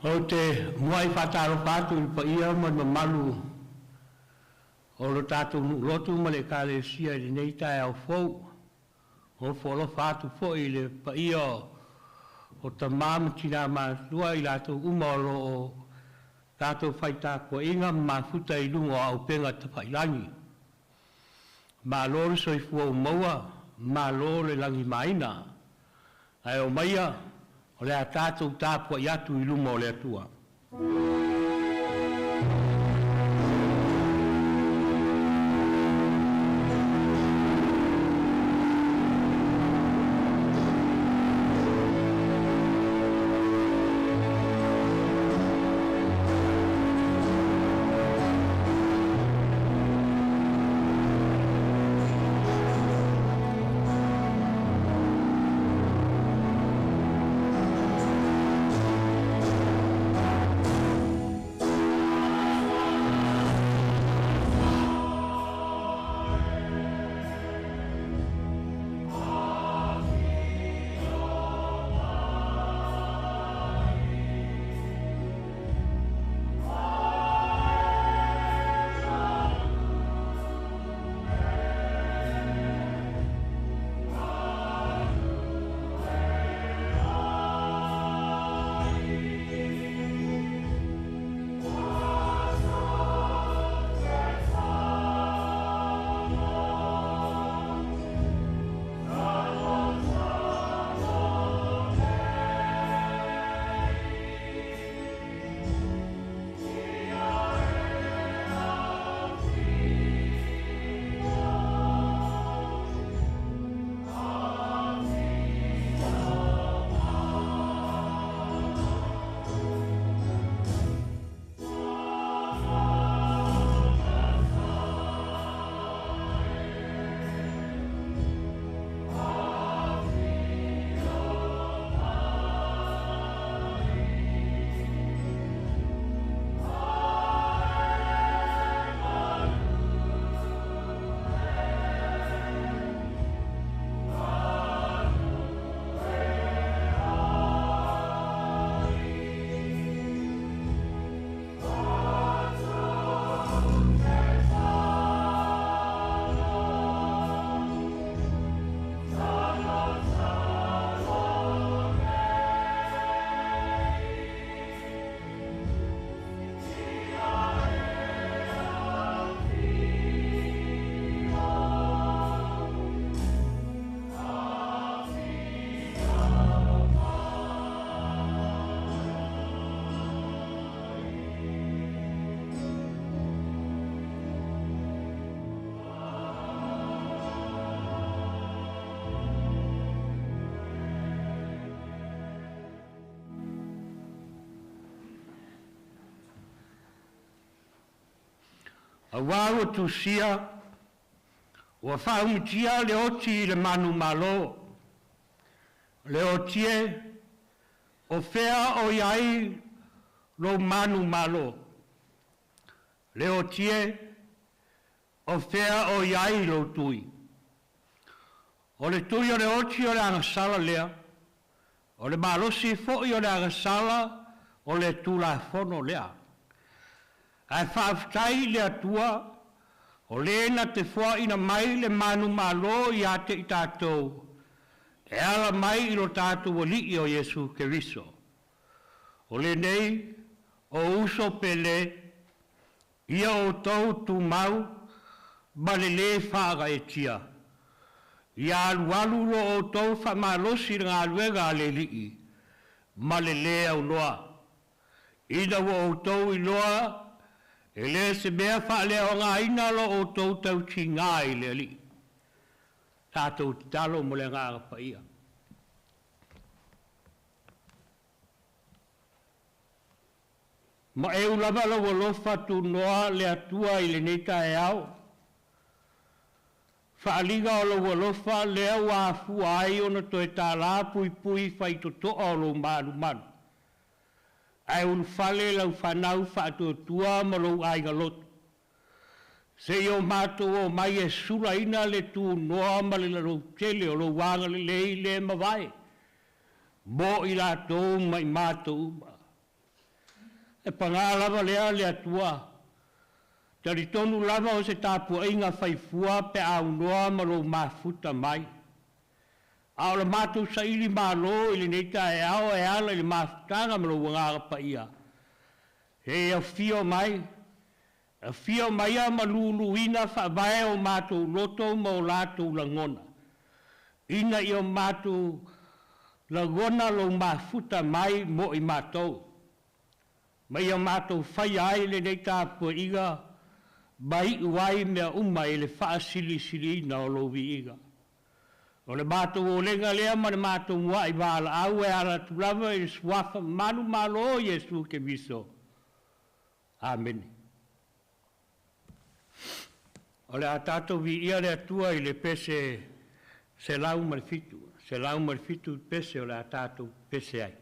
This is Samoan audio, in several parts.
Ou te muai faatalofa atu i le paia ma le mamalu o lo tatou nuu lotu ma le Ekalesia i lenei taeao fou. Ofo alofa atu foi i le paia o tama ma tina matutua, i latou uma o lo o tatou faitapuaiga ma mafuta i luga o auupega tafailagi. Malo le soifua ua maua, malo le lagimaina. Ae omaia, o le a tatou tapuai atu i luma o le Atua. Auā ua tusia, ua faaumitia le oti i le manumalo. Le oti e, o fea o i ai lou manumalo? Le oti e, o fea o i ai lou tui? O le tui o le oti o le agasala lea, o le malosi foi o le agasala o le Tulafono lea. Ae faafetai i le Atua, o le na te foaina mai le manumalo ia te i tatou, e ala mai i lo tatou Alii o Iesu Keriso. O lenei, o uso pele, ia outou tumau ma le lē faagaeetia. Ia alualu lo outou faamalosi i le galuega a le Alii ma le lē aunoa, ina ua outou iloa e le o se mea faaleaogaina lo outou tautiga i le Alii. Tatou tatalo mo le Agaga Paia. Maeu lava lau alofa tunoa le Atua i lenei taeao, faaaliga o lou alofa lea ua afua ai ona toe tālā puipui faitotoa o lou malumalu, ae ulufale lau fanau faatuatua ma lou aiga lotu, seia o matou omai e sulaina le tunoa ma le laloutele o lou agalelei le mavae, mo i latou ma i matou uma. E pagā lava lea le Atua, talitonu lava o se tapuaiga faifua pe a aunoa ma lou mafuta mai. A o le matou saili malo i lenei taeao e ala i le mafutaga ma lou Agaga Paia, se i afio mai, afio maia ma luluina faavae o matou loto ma o latou lagona, ina ia matou lagona lou mafuta mai mo i matou, ma ia matou faia ai lenei tapuaiga ma iu ai mea uma i le faasilisiliina o lou viiga. O le matou olega lea ma le matou muai valaau e ala atu lava i le suafa manumalo o Iesu Keriso. Amene. O le a tatou viia le Atua i le pese 107, 107 le pese o le a tatou pese ai.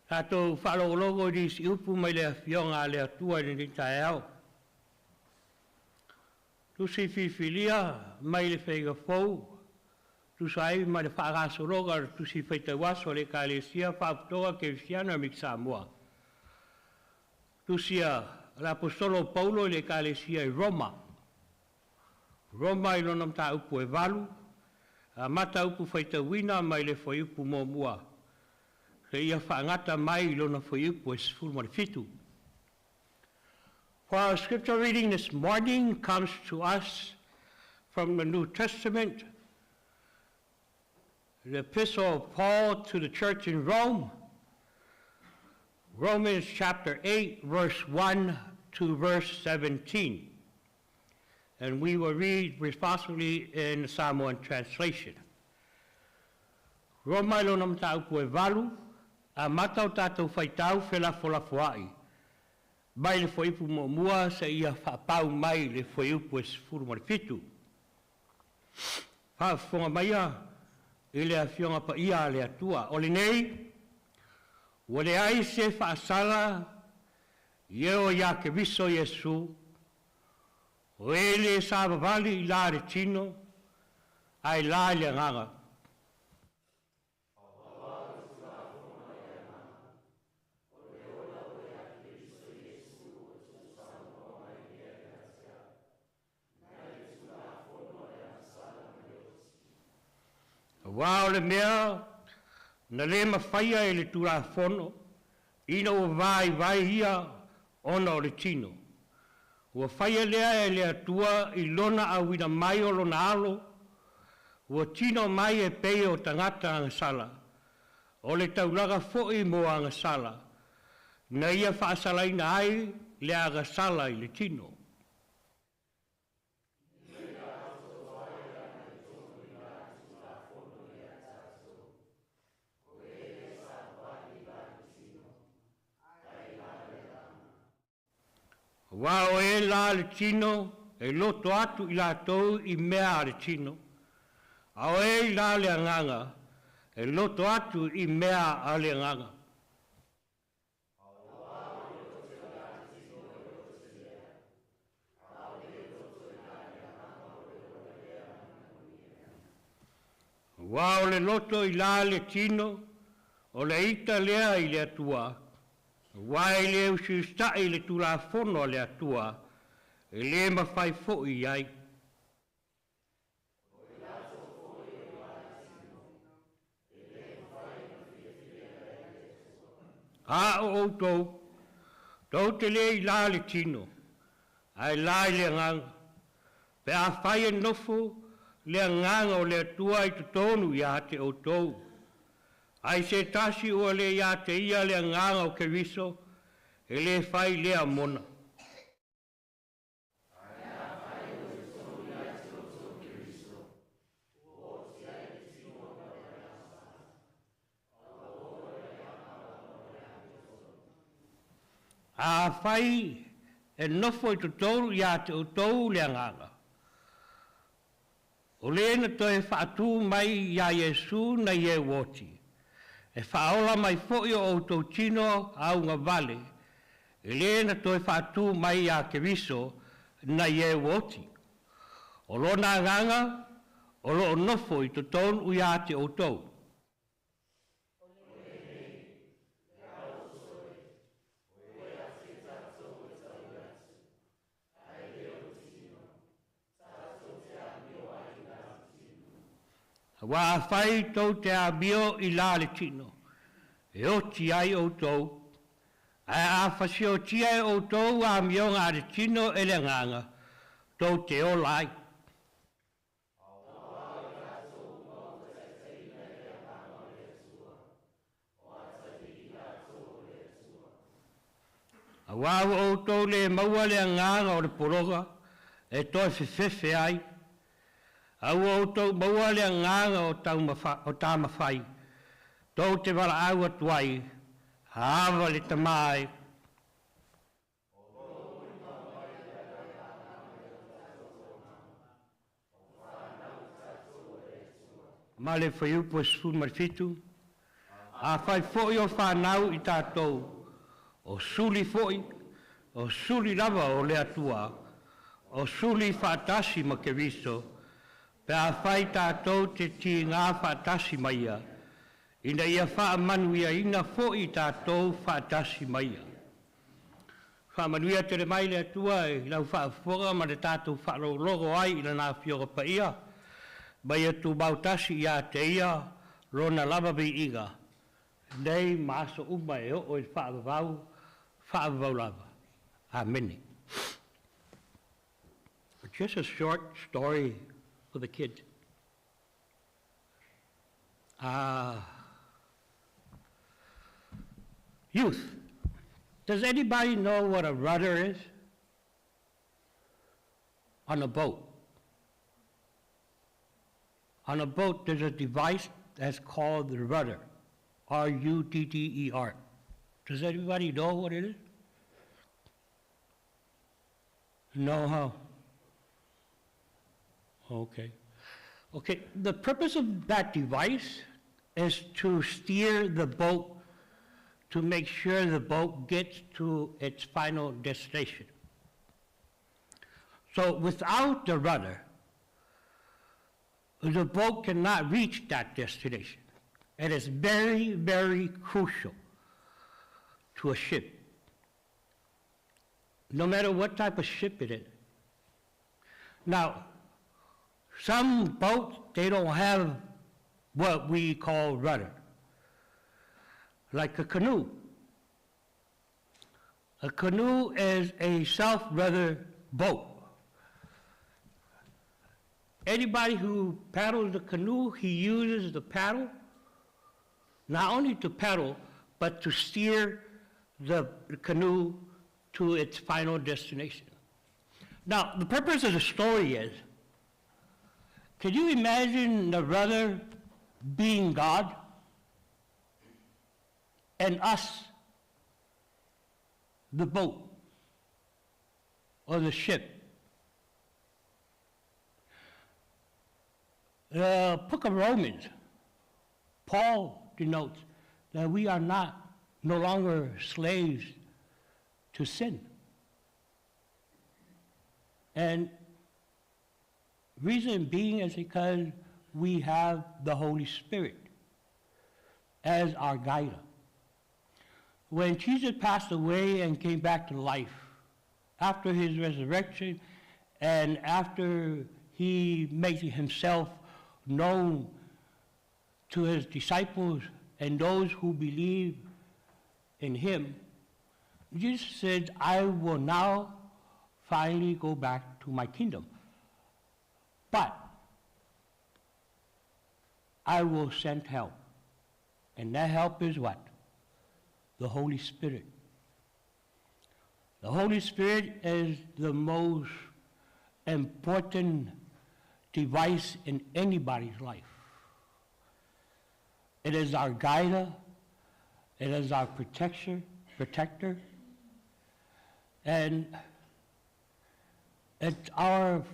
Tatou faalogologo i nisi upu mai le Afioga a le Atua i lenei taeao. Tusi filifilia mai le Faiga Fou, tusa ai ma le faagasologa o le Tusi Faitauaso a le Ekalesia Faapotopotoga Kerisiano Amerika Samoa. Tusia a le Aposetolo o Paulo i le Ekalesia i Roma. Roma i lona mataupu e 8, amata upu faitauina mai le fuaiupu 1, seia faagata mai i lona fuaiupu e 17. For our scripture reading this morning comes to us from the New Testament, the epistle of Paul to the church in Rome, Romans chapter 8, verse 1 to verse 17. And we will read responsibly in the Samoan translation. Roma i lona mataupu e 8, amata o tatou faitau felafolafoai, mai le fuaiupu 1 seia faapau mai le fuaiupu e 17. Faafofoga maia i le Afioga Paia a le Atua. O lenei, ua leai se faasala i e o ia Keriso Iesu, o e le savavali i la le tino, ae la i le agaga. Aua o le mea na le mafaia e le Tulafono, ina ua vaivai ia ona o le tino. Ua faia lea e le Atua i lona auina mai o lona alo, ua tino mai e pei o tagata agasala, o le taulaga foi mo agasala, na ia faasalaina ai le agasala i le tino. Aua o e la le tino, e loto atu i latou i mea a le tino, a o e i la le agaga, e loto atu i mea a le agaga. Aua o le loto i la le tino, o le ita lea i le Atua, aua e le usiusitai i le Tulafono a le Atua, e le mafai foi i ai. A o outou, tou te le i la le tino, ae la i le agaga, pe afai e nofo le agaga o le Atua i totonu ia te outou. Ai se tasi ua le ia te ia le agaga o Keriso, e le fai lea mona. Afai e nofo i totonu ia te outou le agaga, o le na toe faatū mai iā Iesu nai e ua oti, e faaola mai foi o outou tino augavale, e le na toe faatū mai iā Keriso nai e ua oti. O lona agaga o loo nofo i totonu ia te outou. Aua afai tou te amio i la le tino, e oti ai outou, ae a fasiotia e outou amioga a le tino e le agaga, tou te ola ai. Aua ua outou le maua le agaga o le pologa e toe fefefe ai, a ua outou maua le agaga o tamafai, tou te valaau atu ai, Ava le Tama e. Ma le fuaiupu e 17, afai foi o fanau i tatou, o suli foi, o suli lava o le Atua, o suli faatasi ma Keriso, pe afai tatou te tiga faatasi ma ia, ina ia faamanuiaina foi tatou faatasi ma ia. Faamanuia tele mai le Atua i lau faafofoga ma le tatou faalogologo ai i Lana Afioga Paia, ma ia tumau tasi ia te Ia Lona lava viiga, nei ma aso uma e oo i le faavavau, faavavau lava. Amene. Just a short story for the kids. Youth, does anybody know what a rudder is on a boat? On a boat, there's a device that's called the rudder, R-U-D-D-E-R. Does anybody know what it is? No, huh? Okay. Okay, the purpose of that device is to steer the boat to make sure the boat gets to its final destination. So without the rudder, the boat cannot reach that destination. It is very, very crucial to a ship, no matter what type of ship it is. Now, some boats, they don't have what we call rudder, like a canoe. A canoe is a self-rudder boat. Anybody who paddles the canoe, he uses the paddle, not only to paddle, but to steer the canoe to its final destination. Now, the purpose of the story is, can you imagine the rudder being God and us, the boat or the ship? The book of Romans, Paul denotes that we are not no longer slaves to sin. And reason being is because we have the Holy Spirit as our guide. When Jesus passed away and came back to life, after his resurrection and after he made himself known to his disciples and those who believe in him, Jesus said, I will now finally go back to my kingdom, but I will send help. And that help is what? The Holy Spirit. The Holy Spirit is the most important device in anybody's life. It is our guider, it is our protector, and it's our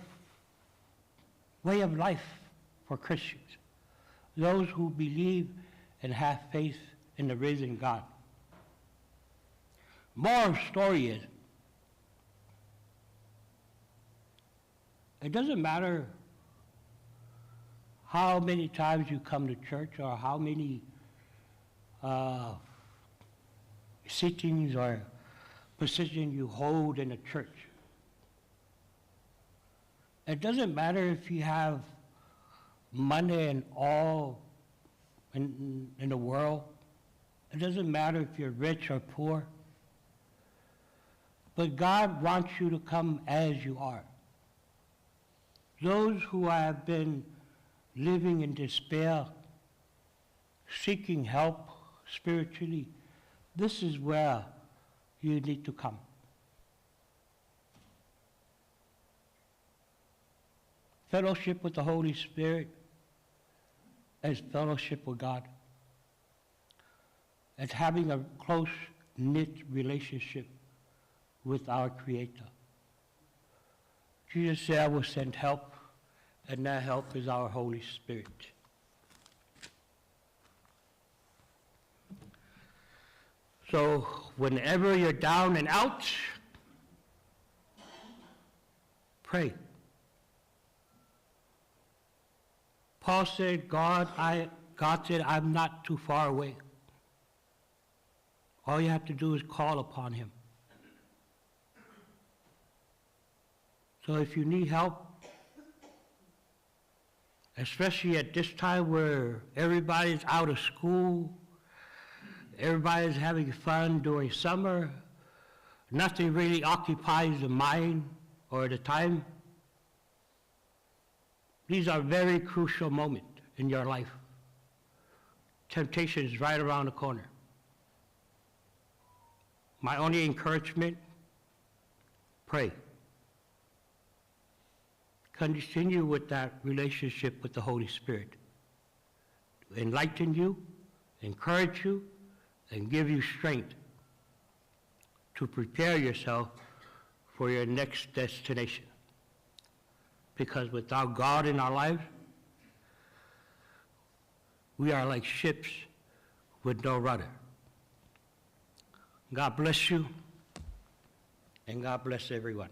way of life for Christians, those who believe and have faith in the risen God. Moral story is, it doesn't matter how many times you come to church or how many sittings or position you hold in a church. It doesn't matter if you have money and all in the world. It doesn't matter if you're rich or poor. But God wants you to come as you are. Those who have been living in despair, seeking help spiritually, this is where you need to come. Fellowship with the Holy Spirit is fellowship with God. It's having a close-knit relationship with our Creator. Jesus said, I will send help, and that help is our Holy Spirit. So whenever you're down and out, pray. Paul said, God said, I'm not too far away. All you have to do is call upon him. So if you need help, especially at this time where everybody's out of school, everybody's having fun during summer, nothing really occupies the mind or the time. These are very crucial moments in your life. Temptation is right around the corner. My only encouragement, pray. Continue with that relationship with the Holy Spirit. To enlighten you, encourage you, and give you strength to prepare yourself for your next destination. Because without God in our lives, we are like ships with no rudder. God bless you, and God bless everyone.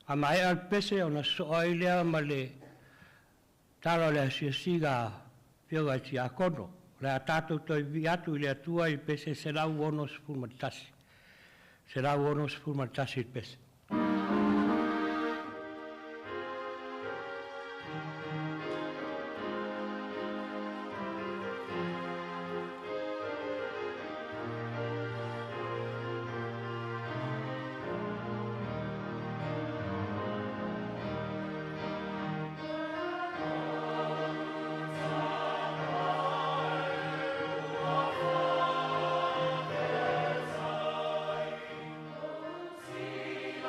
A mai al pese o na so ai lea ma le tala o le asiasiga fioga i tiakono. Le a tātou toi vi atu i le atua i pese 161. 161 i pese. See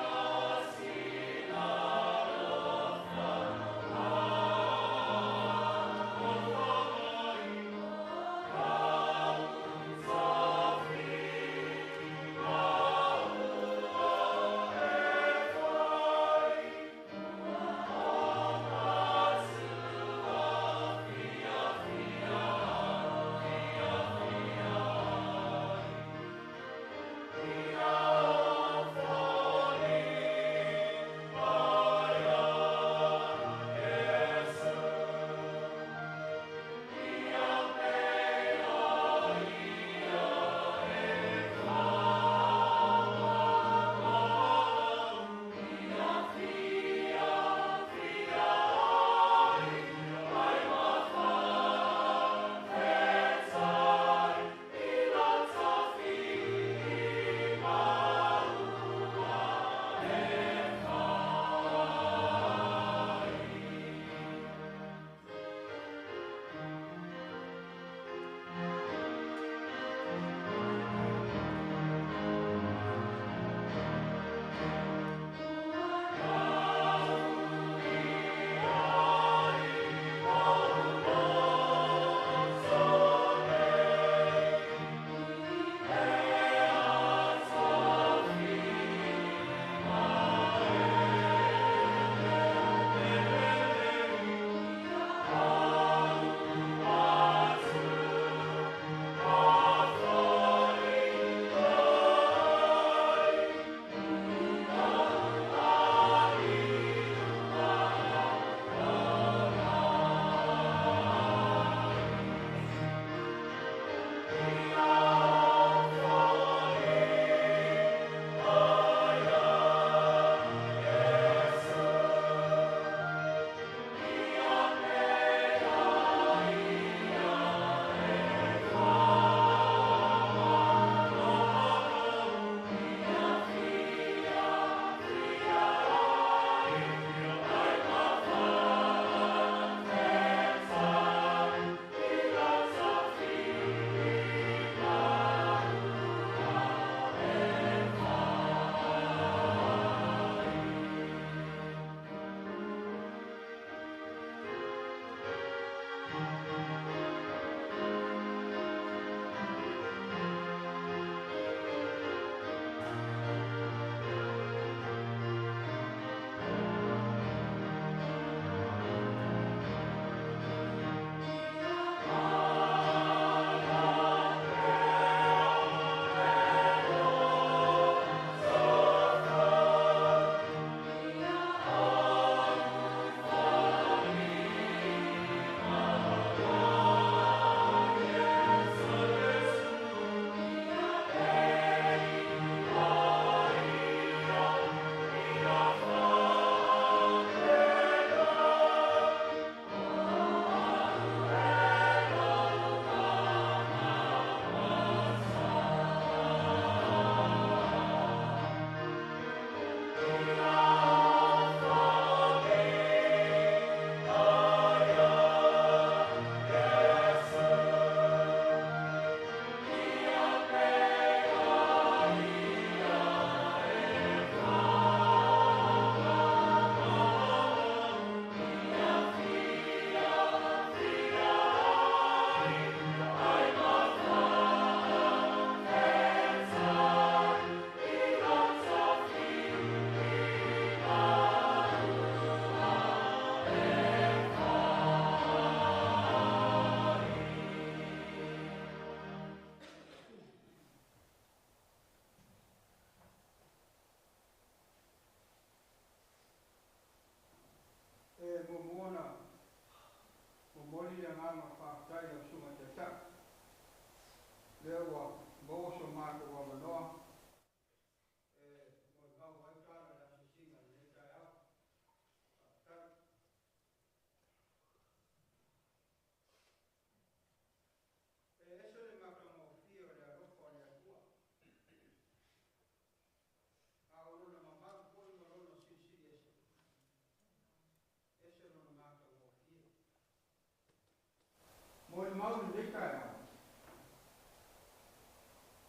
mau i lenei taeao,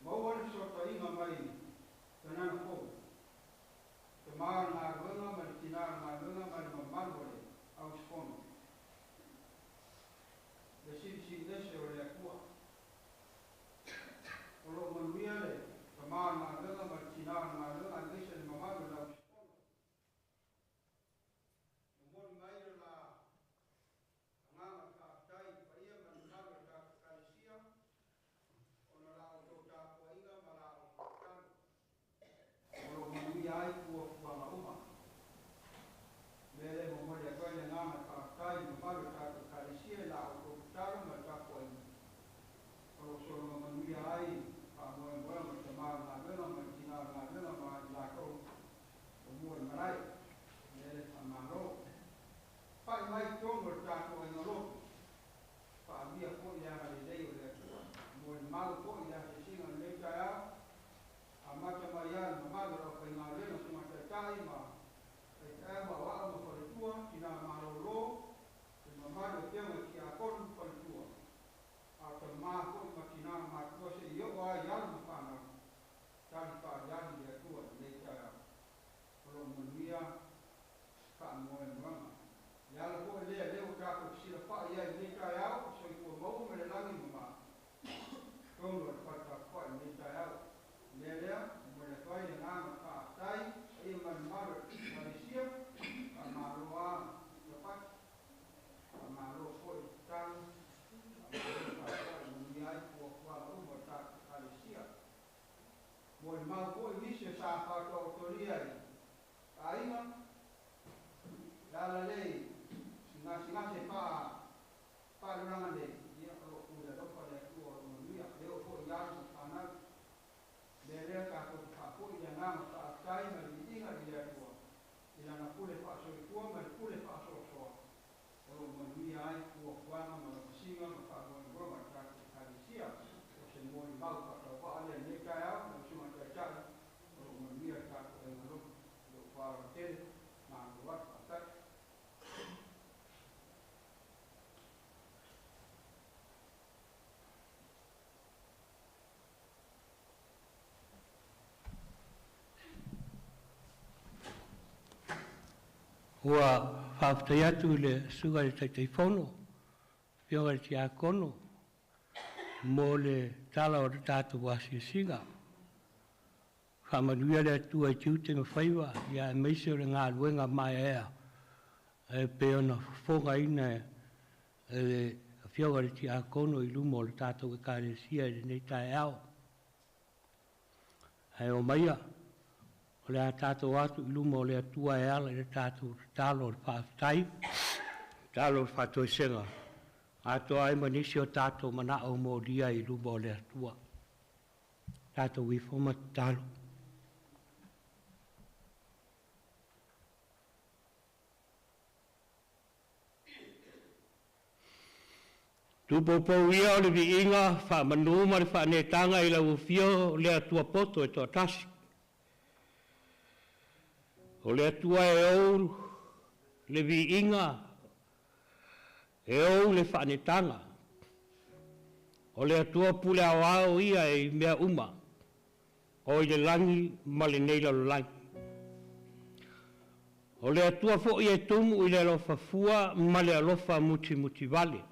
maua le fesootaiga mai Kanana Fou, tama o le galuega ma le tina o le galuega ma le mamalu o le auusufono, le Silisili Ese o le Atua. O lo o manuia le tama o le galuega ma le tina o le galuega aemaise le mamalu o le auusufono. Momoli mai lo la agaga o le faafetai i le paia ma le mamalu o le tatou Ekalesia ona o la outou tapuaiga ma la outou tatalo o lo o manuia ai fuafuaga uma. O le mea lea e momoli atu ai le agaga o le faafetai i le mamalu o le tatou Ekalesia i la outou tatalo ma le tapuaiga o lo o sologa manuia ai faamoemoega o le tama o le galuega ma le tina o le galuega ma i latou o mua i malae. O le mea lea faamalo. Pai mai i totonu o le tatou aiga lotu, faaalia foi le agalelei o le Atua. Molimau foi i le asiasiga o lenei taeao, amata mai lava i le mamalu o le aufaigaluega susuga taitai ma faifeau ma aoao ma faletua, tina malolo, le mamalu o afioga i tiakono ma faletua, a o tama foi ma tina matutua seia oo lava i alo ma fanau, tali faaaliali le Atua i lenei taeao. O lo o manuia faamoemoega. Le ala foi lea lea ua tatou fesilafai ai i lenei taeao, o soifua maua ma le lagi e mama totonu o le fale tapuai i lenei taeao. O le mea lea, e momoli atu ai le agaga o le faafetai i paia ma le mamalu o le Ekalesia, faamalo lava Tapati, faamalo foi le tatalo, faamalo le tapuai e manuia ai fuafuaga uma o le tatou Ekalesia. Molimau foi nisi o sa faataotolia i aiga, le ala lea i gasegase faalulaga nei, ia, o lo o pule alofa le Atua o lo o manuia, e oo foi i alo ma fanau. O le mea lea tatou te faafoi le agaga faafetai ma le viiga i le Atua i Lana pule faasoifua ma le pule faasoasoa o lo o manuia ai fuafuaga ma lavasiga ma faamoemoega o le tatou Ekalesia. O se molimau faatauvaa lea i lenei taeao, lau Susuga i le Taitai, o lo o manuia le tatou aiga lotu. I lou faaaloalo tele, malo atu, faafetai. Ua faafetai atu i le Susuga i le Taitaifono, Afioga i le Tiakono, mo le tala o le tatou asiasiga. Faamanuia le Atua i tiute ma faiva, ia aemaise o le galuega maeaea e pei ona fofogaina e le Afioga i le Tiakono i luma o le tatou Ekalesia i lenei taeao. Ae omaia, o le a tatou atu i luma o le Atua e ala i le tatou tatalo o le faafetai, tatalo o le faatoesega, atoa ai ma nisi o tatou manao molia i luma o le Atua. Tatou ifo ma tatalo. Tuupoupou ia o le viiga, faamanu ma le faaneetaga i lau Afio le Atua poto e toatasi. O le Atua e ou le viiga, e ou le faaneetaga. O le Atua pule aoao ia i mea uma, o i le lagi ma lenei lalolagi. O le Atua foi e tumu i le alofa fua ma le alofa mutimutivale.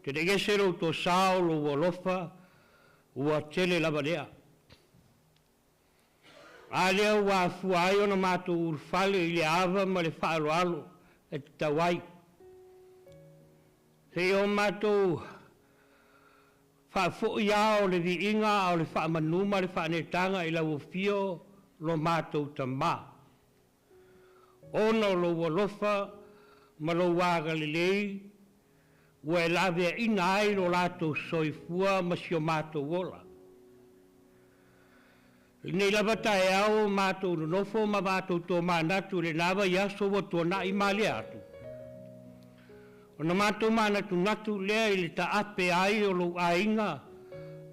Te le i ese lou tosa o lou alofa ua tele lava lea. A lea ua afua ai ona matou ulufale i le ava ma le faaaloalo e tatau ai. Seia o matou faafoi ao o le viiga a o le faamanu ma le faaneetaga i lau Afio lo matou Tamā, ona o lou alofa ma lou agalelei ua e laveaina ai lo latou soifua ma si o matou ola. I lenei lava taeao ua matou nonofo ma matou tomanatu i lena vaiaso ua tuanai ma lea atu, ona matou manatunatu lea i le taape ai o lou aiga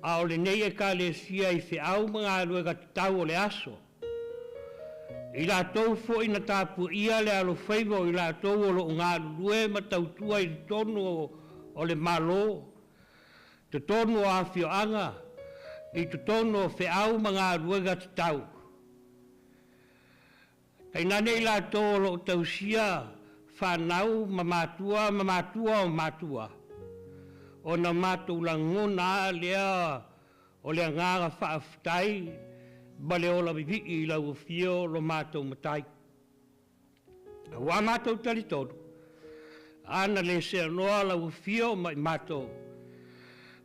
a o lenei Ekalesia i feau ma galuega tatau o le aso, i latou foi na tapuaia le alofaiva o i latou o lo o galulue ma tautua i totonu o le Malo, totonu o afioaga, i totonu o feau ma galuega tatau. Tainane i latou o lo o tausia fanau ma matua ma matua o matua, ona matou lagona lava lea o le agaga faafetai ma le ola vivii i lau afio lo matou Matai. Ua matou talitonu, ana le seanoa lau afio ma i matou,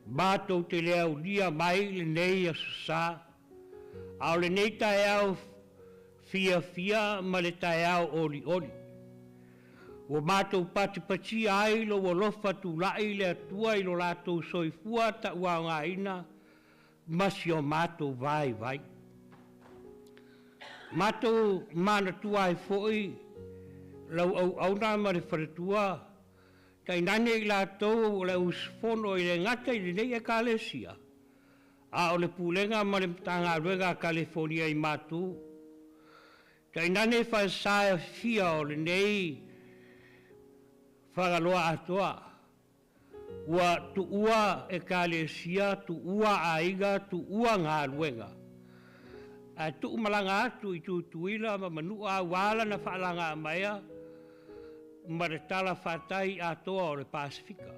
matou te le aulia mai lenei aso sa, a o lenei taeao fiafia ma le taeao olioli. Ua matou patipatia ai lou alofa tulai le Atua i lo latou soifua taua ma si o matou vaivai. Matou manatua ai foi lau auauna ma le faletua, tainane i latou o le usufono i le gata i lenei Ekalesia, a o le Pulega ma le Matagaluega a Kalifonia i Matu, tainane falesa e afifia o lenei Fagaloa atoa, ua tuua Ekalesia, tuua aiga, tuua galuega, ae tuumalaga atu i Tutuila ma Manua auā lana faalagamaea ma le talafatai atoa o le Pasefika.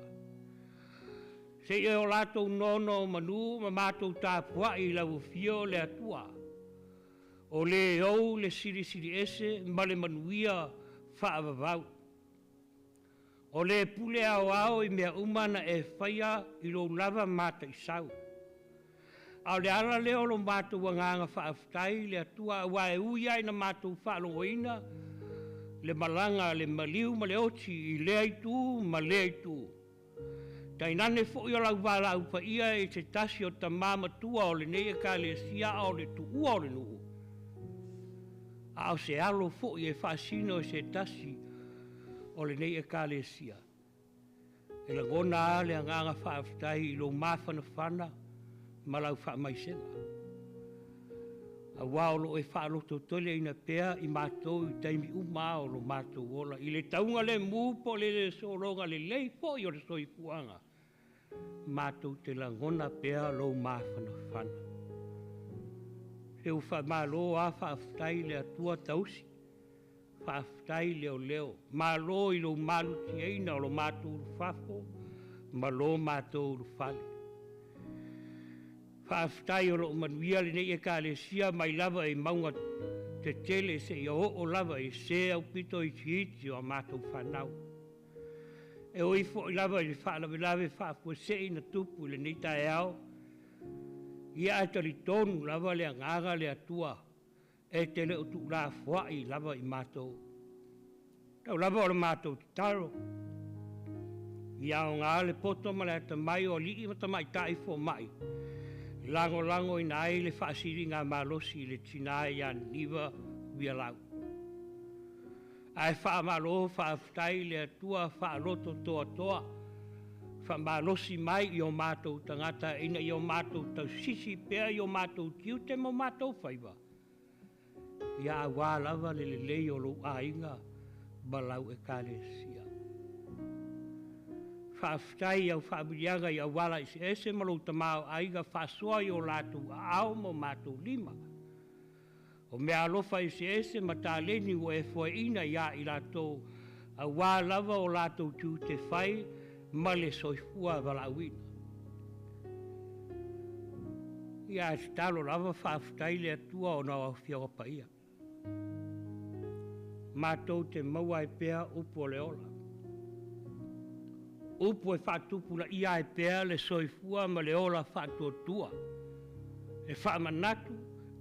Seia o latou nonomanu ma matou tapuai i lau afio le Atua, o le ou le silisili ese ma le manuia faavavau. O le pule aoao i mea uma na e faia i lou lava mataisau. A o le ala lea o lo matou agaga faafetai i le Atua, aua e ui lava ina matou faalogoina le malaga a le maliu ma le oti i lea itu ma lea itu, tainane foi o lau valaau paia i se tasi o tama matua o lenei Ekalesia a o le tuua o le nuu, a o se alo foi e faasino i se tasi o lenei Ekalesia. E lagona lava le agaga faafetai i lou mafanafana ma lau faamaisega, aua o lo o e faalototeleina pea i matou i taimi uma lava o lo matou ola, i le taugalemu po o le sologa lelei foi o le soifuaga, matou te lagona pea lou mafanafana. Se ua faamalo lava faafetai i le Atua tausi, faafetai leoleo, malo i lou malutiaina o lo matou ulufafo ma lo matou ulufale. Faafetai o lo o manuia lenei Ekalesia mai lava i mauga tetele seia oo lava i se aupito itiiti o a matou fanau. E ui foi lava i le faalavelave faafuasei na tupu i lenei taeao, ia ae talitonu lava le agaga le Atua e te le o tuulafoai lava i matou. Tau lava o le matou tatalo, ia aoga le poto ma le atamai o alii ma tamaitai fomai, lagolagoina ai le faasiligamalosi i le tina ia Niniva Uialau. Ae faamalo faafetai i le Atua faaloto toatoa, faamalosi mai i o matou tagata ina ia o matou tausisi pea i o matou tiute ma o matou faiva, ia auā lava le lelei o lou aiga ma lau Ekalesia. Faafetai i au faamiliaga i auala eseese ma lou tamaoaiga faasoa i o latou aao ma o matou lima. O mea alofa eseese ma taleni ua e foeina ia i latou, auā lava o latou tiute fai ma le soifua valaauina. Ia ae tatalo lava faafetai le Atua ona o Afioga Paia. Matou te maua ai pea upu o le ola. Upu e faatupulaia ai pea le soifua ma le ola faatuatua. E faamanatu,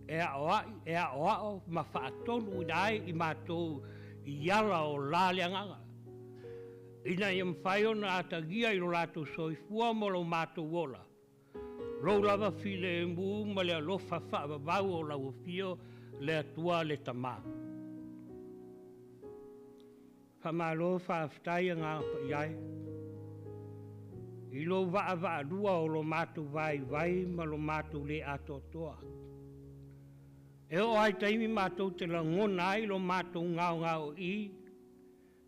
e aoai, e aoao ma faatonuina ai i matou i ala o la le agaga, ina ia mafai ona atagia i lo latou soifua ma lo matou ola, lou lava filemu ma le alofa faavavau o lau afio le Atua le Tama. Faamalo faafetai agaga paia e, i lou vaavaalua o lo matou vaivai ma lo matou le atoatoa. E oo lava i taimi matou te lagona ai lo matou gaogaoii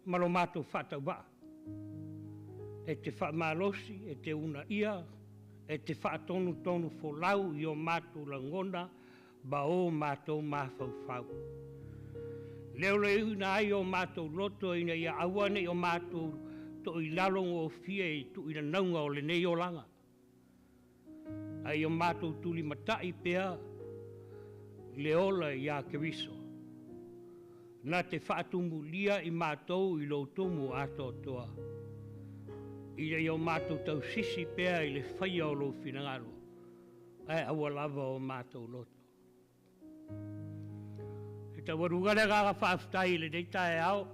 ma lo matou faatauvaa. E te faamalosi, e te uunaia, e te faatonutonu folau i o matou lagona ma o matou mafaufau. Leoleoina ai o matou loto ina ia aua ne i o matou toilalo gofie i tuuinanauga o lenei olaga, ae ia matou tulimatai pea le ola ia Keriso, na te faatumulia i matou i lou tumu atoatoa, ina ia o matou tausisi pea i le faia o lou finagalo, ae aua lava o matou loto. E taualuga le agaga faafetai i lenei taeao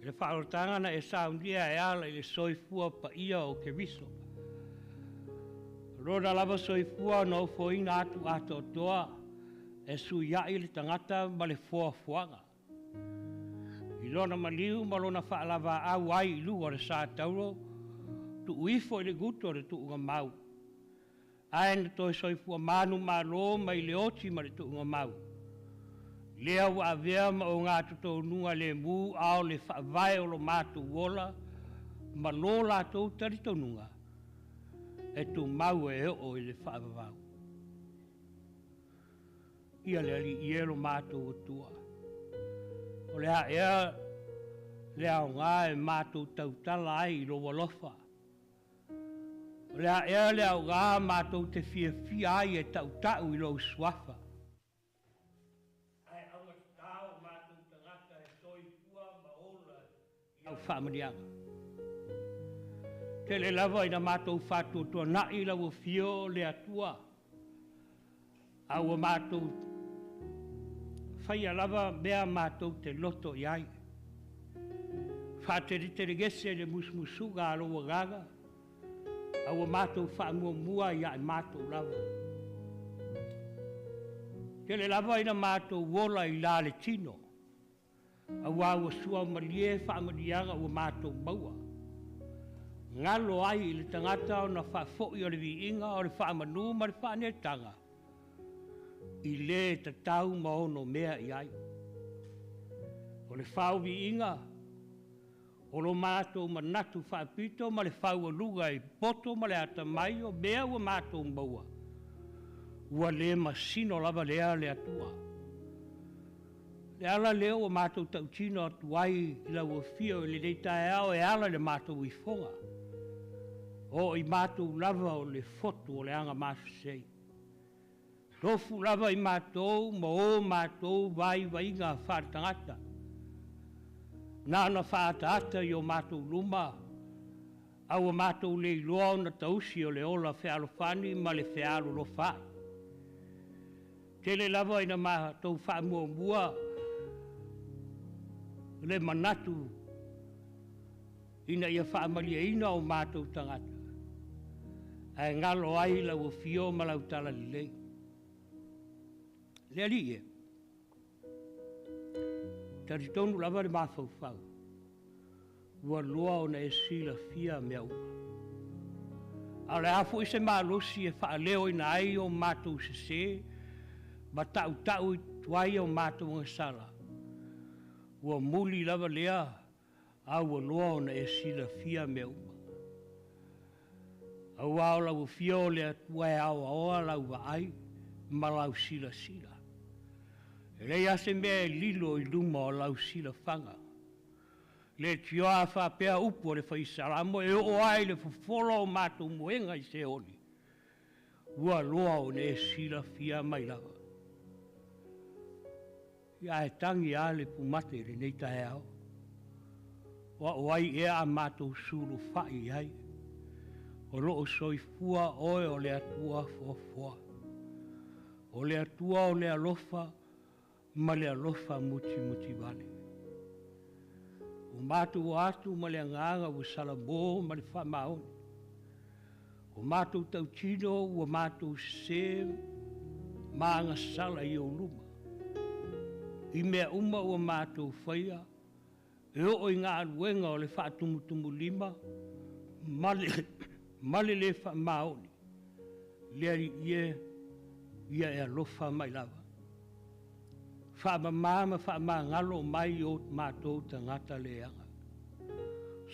i le faaolataga na e saunia e ala i le soifua paia o Keriso. O lona lava soifua na ofoina atu atoatoa e suiai le tagata ma le foafoaga. I lona maliu ma lona faalavaau ai i luga o le sa tauro, tuu ifo i le gutu o le tuugamau, ae na toe soifua manumalo mai le oti ma le tuugamau, lea ua avea ma ogatotonuga lemu ao le faavae o lo matou ola ma lo latou talitonuga, e tumau e oo i le faavavau. Ia le Alii e lo matou Atua, o le a ea le aoga e matou tautala ai i lou alofa? O le a ea le aoga matou te fiafia ai e tautau i lou suafa? Ae augatatao o matou tagata e soifua ma ola i au faamanuiaga. Tele lava ina matou faatuatuanai lau afio le Atua, a ua matou faia lava mea matou te loto i ai. Faateletelegese le musumusuga a lou agaga, a ua matou faamuamua ia i matou lava. Tele lava ina matou ola i la le tino, aua ua suamalie faamanuiaga ua matou maua. Galo ai i le tagata ona faafoi o le viiga o le faamanu ma le faaneetaga i le tatau ma ono mea i ai. O le fau viiga, o lo matou manatu faapito ma le faualuga i poto ma le atamai o mea ua matou maua, ua le masino lava lea le Atua. Le ala lea ua matou tautino atu ai i lau afio i lenei taeao e ala i le matou ifoga, o i matou lava o le fotu o le aga masesei. Tofu lava i matou ma o matou vaivaiga faaletagata, na ona faaataata i o matou luma, a ua matou le iloa ona tausi o le ola fealofani ma le fealolofaai. Tele lava ina matou faamuamua le manatu ina ia faamalieina o matou tagata, ae galo ai lau afio ma lau talalelei. Le Alii e, talitonu lava le mafaufau, ua loa ona e silafia mea uma. A o le a foi se malosi e faaleoina ai o matou sese ma tautau i tuai o matou agasala, ua muli lava lea a ua loa ona e silafia mea uma. Aua o lau afio o le Atua e aoaoa lau vaai ma lau silasila. E leai lava se mea e lilo i luma o lau silafaga. Le tioa faapea upu o le fai Salamo e oo ai le fofolo o matou moega i Seoli, ua loa ona e silafia mai lava. Ia ae tagi lava le pumate i lenei taeao. O ai ea a matou sulufai i ai? O loo soifua oe o le Atua foafoa. O le Atua o le alofa ma le alofa mutimutivale. O matou o atu ma le agaga ua salamo ma le faamaoni. O matou tautino ua matou sese ma agasala i ou luma. I mea uma ua matou faia, e oo i galuega o le faatumutumulima ma le le faamaoni, le Alii e, ia e alofa mai lava. Faamama ma faamagalo mai o matou tagata leaga.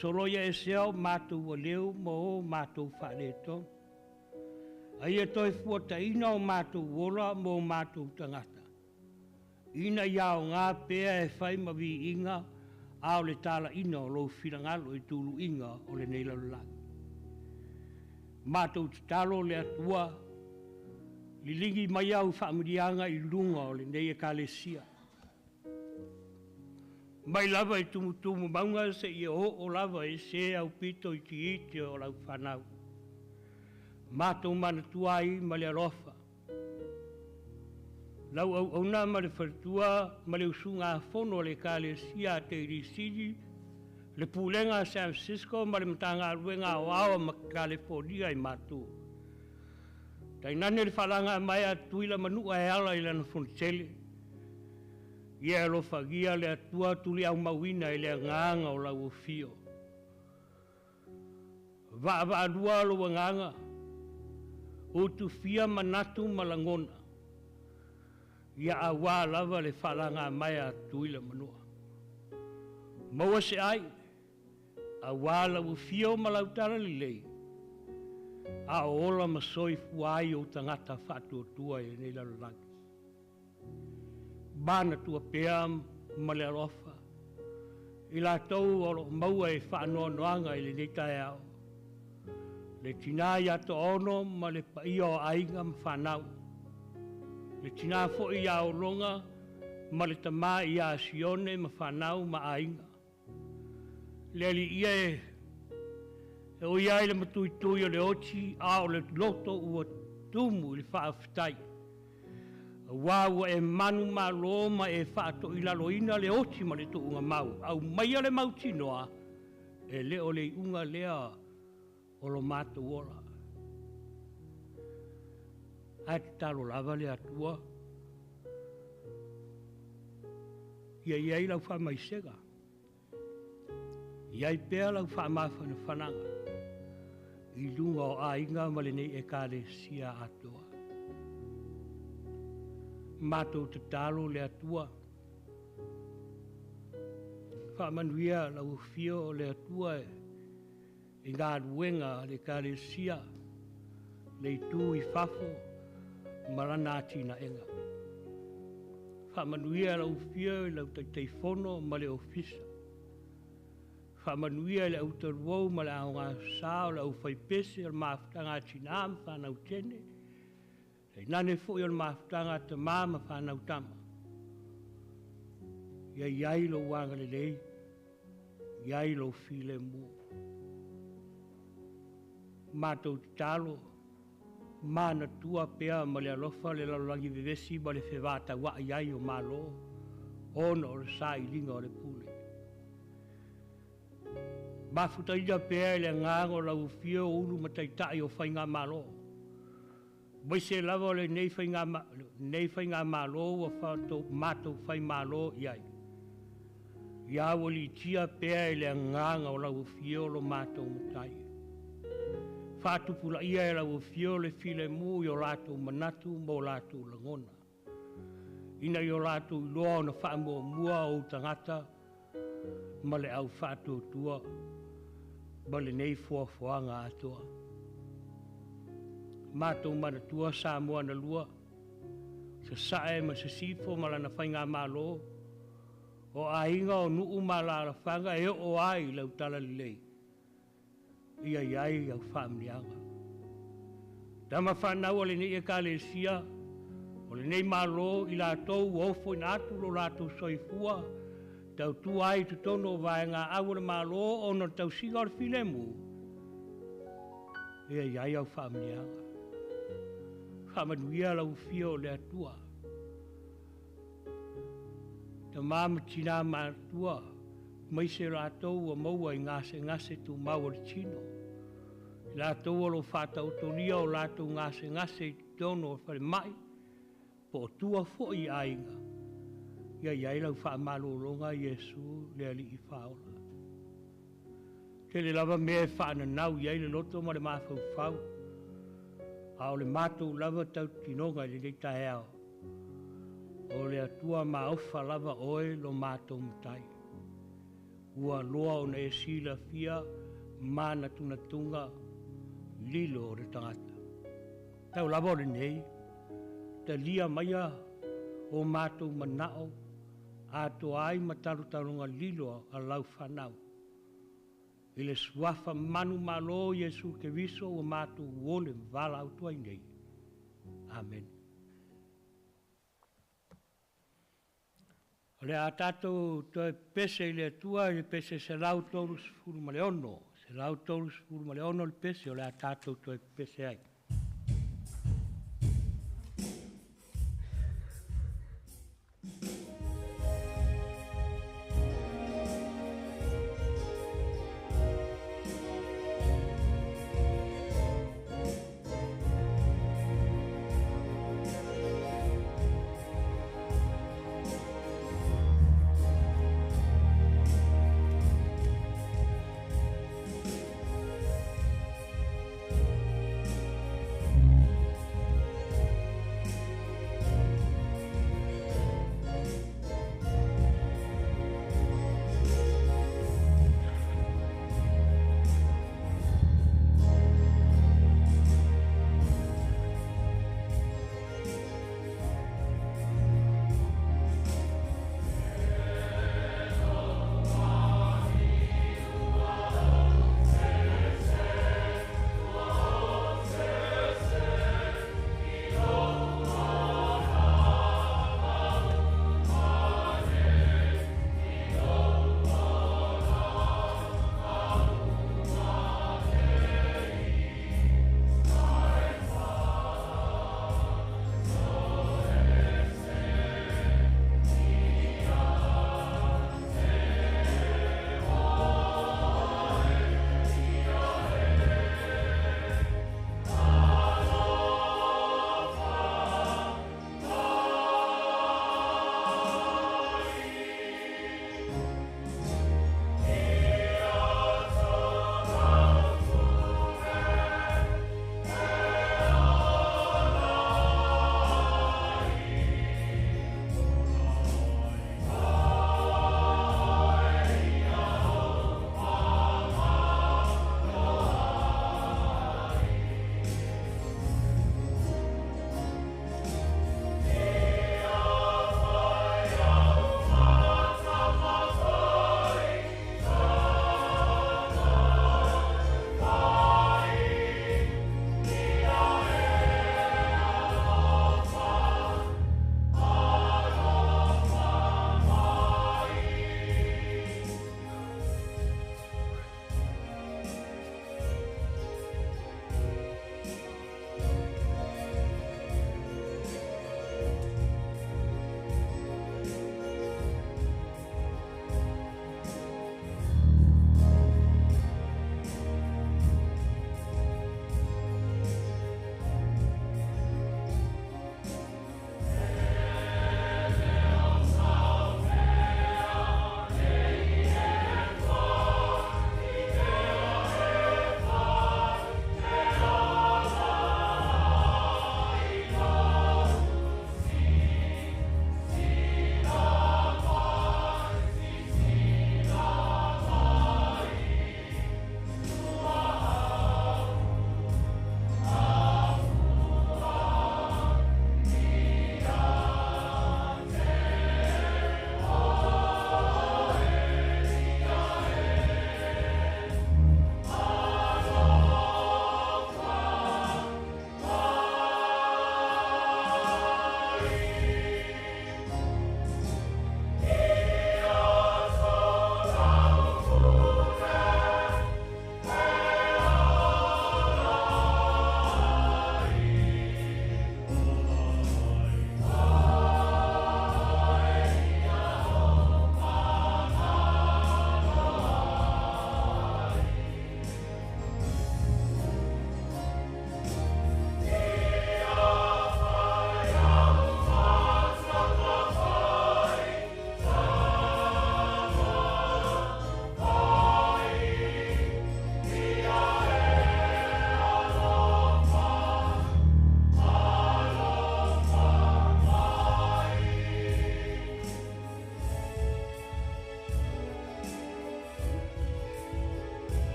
Soloia esea o matou aleu ma o matou faaletonu. A ia toe fuataina o matou ola ma o matou tagata, ina ia aoga pea e fai ma viiga a o le talaina o lou finagalo i tuluiga o lenei lalolagi. Matou tatalo le Atua, liligi mai au faamanuiaga i luga o lenei Ekalesia, mai lava i tumutumu mauga seia oo lava i se aupito itiiti o lau fanau. Matou manatua ai ma le alofa lau auauna ma le faletua ma le usugafono a le Ekalesia Ateilisini, le Pulega a San Francisco ma le Matagaluega Aoao ma Kalifonia i Matu. Tainane le faalagamaea a Tutuila ma Manua e ala i lana fonotele. Ia e alofagia le Atua tuliaumauina i le agaga o lau afio. Vaavaalua lou agaga, utufia manatu ma lagona, ia auā lava le faalagamaea a Tutuila ma Manua. Maua se ai, auā lau afio ma lau talalelei, a o ola ma soifua ai ou tagata faatuatua i lenei lalolagi. Manatua pea ma le alofa i latou o lo o maua e faanoanoaga i lenei taeao, le tina ia Toaono ma le paia o aiga ma fanau, le tina foi ia Ologa ma le tama ia Sione ma fanau ma aiga. Le Alii e, e oi ai le matuitui o le oti, a o le loto ua tumu i le faafetai. Auā ua e manumalo ma e faatoilaloina le oti ma le tuugamau, aumaia le mautinoa, e le o le iuga lea o lo matou ola. Ae tatalo lava le Atua, ia i ai lau faamaisega, i ai pea lau faamafanafanaga i luga o aiga ma lenei Ekalesia atoa. Matou tatalo le Atua, faamanuia lau afio o le Atua i galuega a le Ekalesia, le itu i fafo ma lana atinaega. Faamanuia lau afio i lau Taitaifono ma le Ofisa. Faamanuia i le au taluou ma le aogasa o le aufaipese o le mafutaga a tina ma fanau teine, tainane foi o le mafutaga a tamā ma fanau tama. Ia i ai lou agalelei, i ai lou filemu. Matou tatalo, manatua pea ma le alofa le lalolagi vevesi ma le fevataua'i ai o Malo ona o le sailiga o le pule. Mafutaia pea i le agaga o lau afio o ulu ma taitai o faigamalo, aemaise lava o lenei faigamalo ua matou faimalo i ai. Ia aualiitia pea i le agaga o lau afio lo matou Matai. Faatupulaia e lau afio le filemu i o latou manatu ma o latou lagona, ina ia o latou iloa ona faamuamua ou tagata ma le au faatuatua ma lenei foafoaga atoa. Matou manatua Samoa na lua, Sasae ma Sisifo ma lana faigamalo, o aiga o nuu ma alaalafaga e oo ai lau talalelei, ia i ai au faamanuiaga. Tama fanau a lenei Ekalesia, o lenei Malo i latou ua ofoina atu lo latou soifua, tautua ai i totonu o vaega au o le Malo ona o le tausiga o le filemu, ia i ai au faamanuiaga. Faamanuia lau afio o le Atua. Tama ma tina matua, aemaise latou ua maua i gasegase tumau o le tino. I latou o lo o faataotolia o latou gasegase i totonu o falemai, po o tua foi i aiga, ia i ai lau faamalologa Iesu le Alii Faaola. Tele lava mea e faananau i ai le loto ma le mafaufau, a o le matou lava tautinoga i lenei taeao, o le Atua maofa lava oe lo matou Matai. Ua loa ona e silafia manatunatuga lilo o le tagata. Tau lava o lenei, talia maia o matou manao atoa ai ma talotaloga lilo a lau fanau. I le suafa manumalo o Iesu Keriso ua matou ole valaau atu ai nei. Amene. O le a tatou toe pese i le Atua i le pese 136, 136 le pese o le a tatou toe pese ai.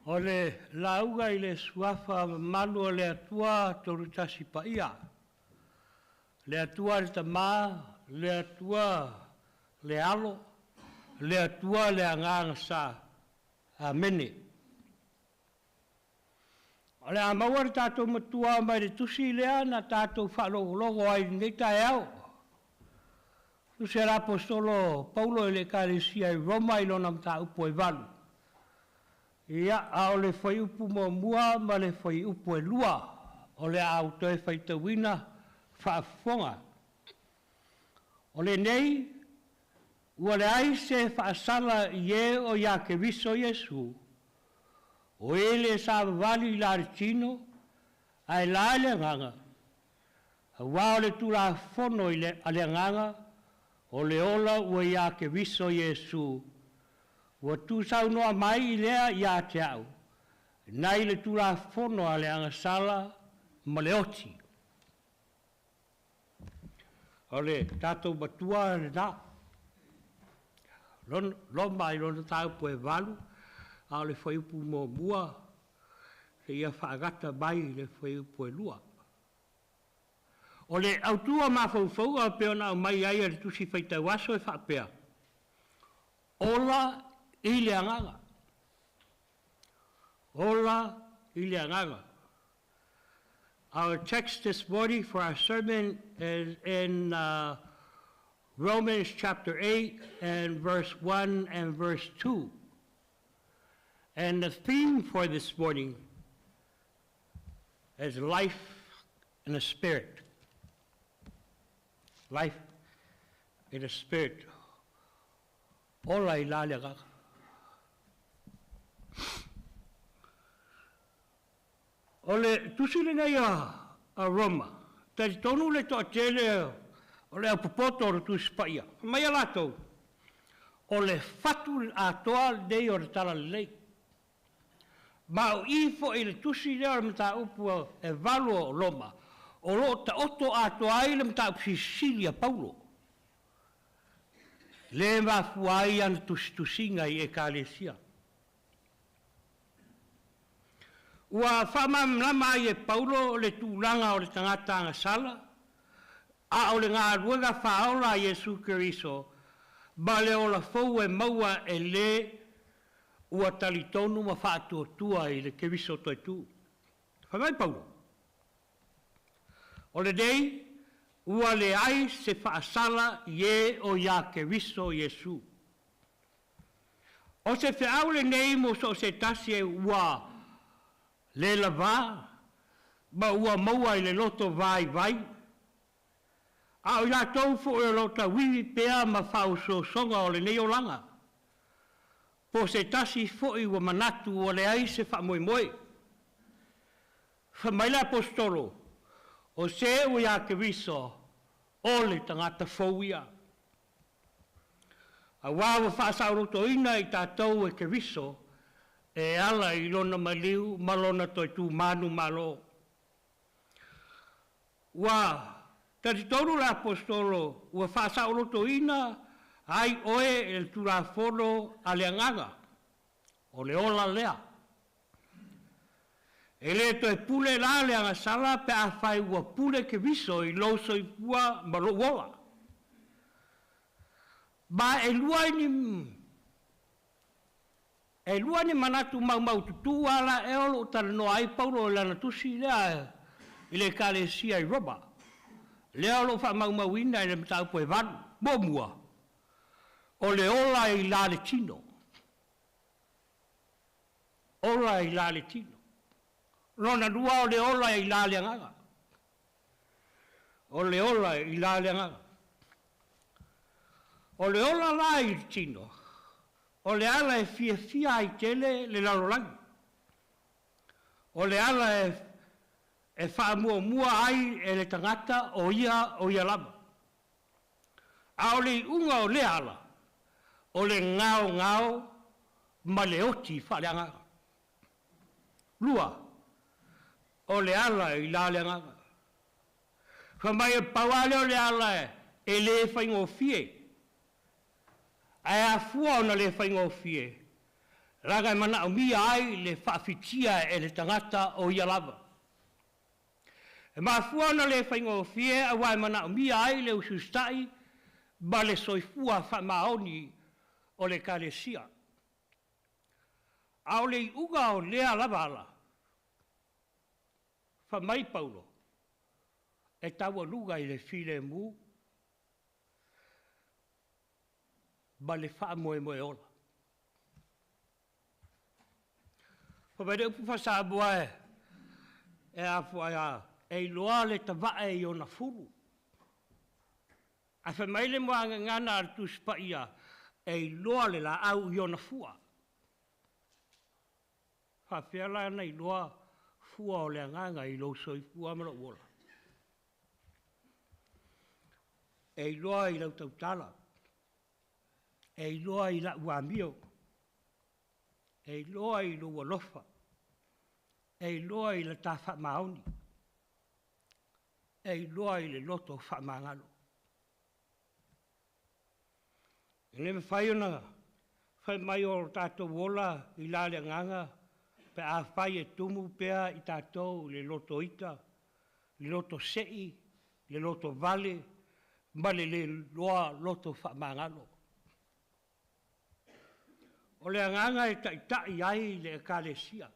O le lauga i le Suafa mamalu o le Atua Tolutasi Paia, le Atua le Tama, le Atua le Alo, le Atua le Agaga Sa. Amene. O le a maua le tatou Matua mai le tusi lea na tatou faalogologo ai i lenei taeao. Tusi a le Aposetolo Paulo i le Ekalesia i Roma i lona mataupu e 8. Ia, a o le fuaiupu muamua ma le fuaiupu e 2 o le a ou toe faitauina faafofoga. O lenei, ua leai se faasala i e o ia Keriso Iesu, o e le savavali i la le tino, ae la i le agaga, aua o le Tulafono a le agaga, o le ola ua ia Keriso Iesu, ua tuusaunoa mai i lea ia te au, nai le Tulafono a le agasala ma le oti. O le tatou Matua lena. Roma i lona mataupu e 8, a o le fuaiupu muamua seia faagata mai i le fuaiupu e 2. O le autu o mafaufauga pei ona aumai ai e le Tusi Faitau Aso e faapea, ola i le agaga. Ola i le agaga. Our text this morning for our sermon is in Romans chapter 8 and verse 1 and verse 2. And the theme for this morning is life in the Spirit. Life in the Spirit. Ola i la le agaga. O le tusi lenei a Roma, talitonu le toatele o le au popoto o le Tusi Paia. Fai mai a latou, o le fatu atoa lenei o le Talalelei. Ma o i foi le tusi lea o le mataupu e 8 o Roma, o lo o taoto atoa ai le mataupu silisili a Paulo. Le mafua ai ana tusitusiga i Ekalesia. Ua faamalamalama ai e Paulo le tulaga o le tagata agasala, a o le galuega faaola a Iesu Keriso, ma le ola fou e maua e le ua talitonu ma faatuatua i le Keriso toetu. Fai mai Paulo, o lenei ua leai se faasala i e o ia Keriso Iesu. O se feau lenei mo so o se tasi e ua le lavā ma ua maua i le loto vaivai, a o i latou foi o lo o tauivi pea ma faaosoosoga o lenei olaga, po o se tasi foi ua manatu ua leai se faamoemoe. Fai mai le Aposetolo, o se ua ia Keriso, o le tagata fou ia. Aua ua faasaolotoina i tatou e Keriso e ala i lona maliu ma lona toe tumanu malo. Ua talitonu le Aposetolo ua faasaolotoina ai oe e le Tulafono a le agaga, o le ola lea. E le toe pule la le agasala pe afai ua pule Keriso i lou soifua ma lou ola. Ma e lua ni manatu maumaututu ala e o loo talanoa ai Paulo i lana tusi lea i le Ekalesia i Roma. Lea o loo faamaumauina i le mataupu e 8. Muamua, o le ola i la le tino. Ola i la le tino. Lona lua o le ola i la le agaga. O le ola i la le agaga. O le ola la i le tino, o le ala e fiafia ai tele le lalolagi. O le ala e faamuamua ai e le tagata o ia lava. A o le iuga o lea ala, o le gaogao ma le oti faaleagaga. Lua, o le ala i la le agaga. Fai mai e pau lava lea o le ala e le faigofie. Ae afua ona le faigofie, Leaga e manaomia ai le faafitia e le tagata o ia lava. E mafua ona le faigofie aua e manaomia ai le usiusitai ma le soifua faamaoni o le Ekalesia. A o le iuga o lea lava ala, fai mai Paulo, e taualuga i le filemu ma le faamoemoe ola. Fai mai le upu faa-Samoa e iloa le tavae i ona fulu. Ae fai mai le muagagana a le Tusi Paia, e iloa le laau i ona fua. E faapefea la ona iloa fua o le agaga i lou soifua ma lou ola? E iloa i lau tautala, e iloa i lau amio, e iloa i lou alofa, e iloa i le ta faamaoni, e iloa i le loto faamagalo. E le mafai ona fai mai o tatou ola i la le agaga pe afai e tumu pea i tatou i le loto ita, le loto sei, le lotovale ma le le iloa loto faamagalo. O le agaga e taitai ai le Ekalesia.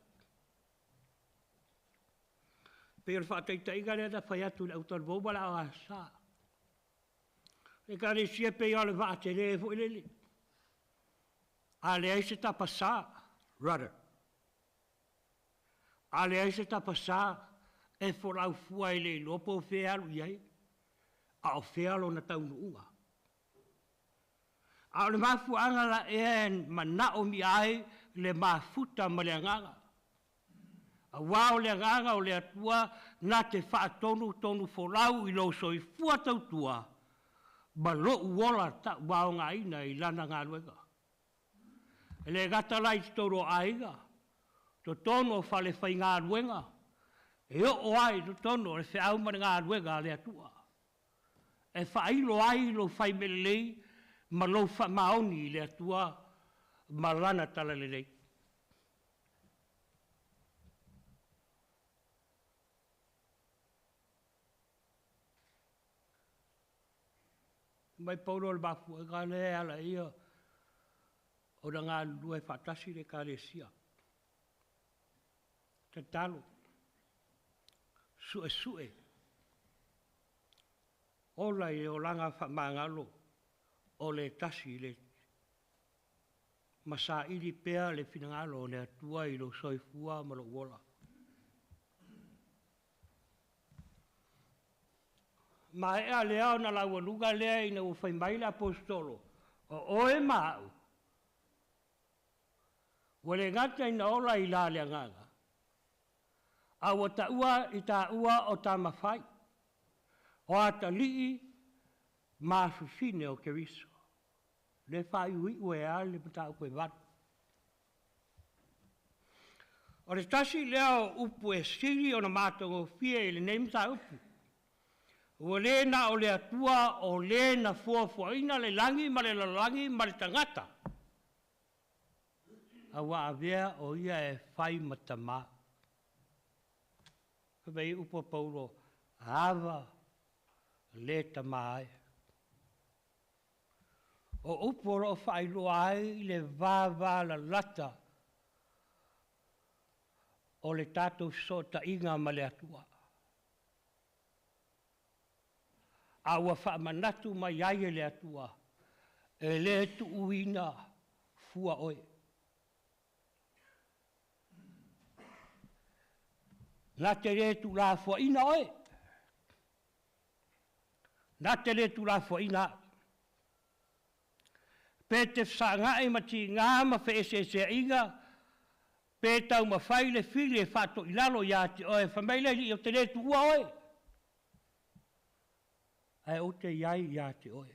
E pei o le faataitaiga lea na fai atu i le autalavou ma le Au Aso Sa. O le Ekalesia e pei lava o le vaa tele foi lele, a leai se tapasa, rudder, a leai se tapasa, e folau fua e le iloa po o fea e alu i ai, a o fea lona taunuuga. A o le mafuaaga la ea e manaomia ai le mafuta ma le Agaga? Aua o le Agaga o le Atua na te faatonutonufolau i lou soifua tautua ma lou ola tauaogaina i Lana galuega. E le gata la i totonu o aiga, totonu o falefaigaluega, e oo lava i totonu o le feau ma le galuega a le Atua, e faailo ai lou fai mea lelei ma lou faamaoni i le Atua ma Lana talalelei. Fai mai Paulo, o le mafuaaga lea e ala ai ona galulue faatasi le Ekalesia. Tatalo, suesue, ola i le olaga faamagalo o le tasi i le isi, ma saili pea le finagalo o le Atua i lou soifua ma lou ola. Maea lea ona laualuga lea ina ua fai mai le Aposetolo, o oe ma au, ua le gata ina ola i la le Agaga, a ua taua i taua o tama fai, o atalii ma afafine o Keriso. Lea e faaiuiu ai lava le mataupu e 8. O le tasi lea o upu e sili ona matagofie i lenei mataupu, ua le na o le Atua o Le na foafoaina le lagi ma le lalolagi ma le tagata, a ua avea o Ia e fai ma Tamā. Fai mai upu a Paulo, Ava le Tamā e. O upu o lo o faailoa ai le vavalalata o le tatou fesootaiga ma le Atua. A ua faamanatu mai ai e le Atua, e le tuuina fua oe. Na te le tuulafoaiina oe, na te le tuulafoaiina au. Pe te fesagai ma tiga ma feeseeseaiga, pe taumafai le fili e faatoilalo ia te oe, fai mai le Alii, ou te le tuua oe, ae ou te i ai ia te oe.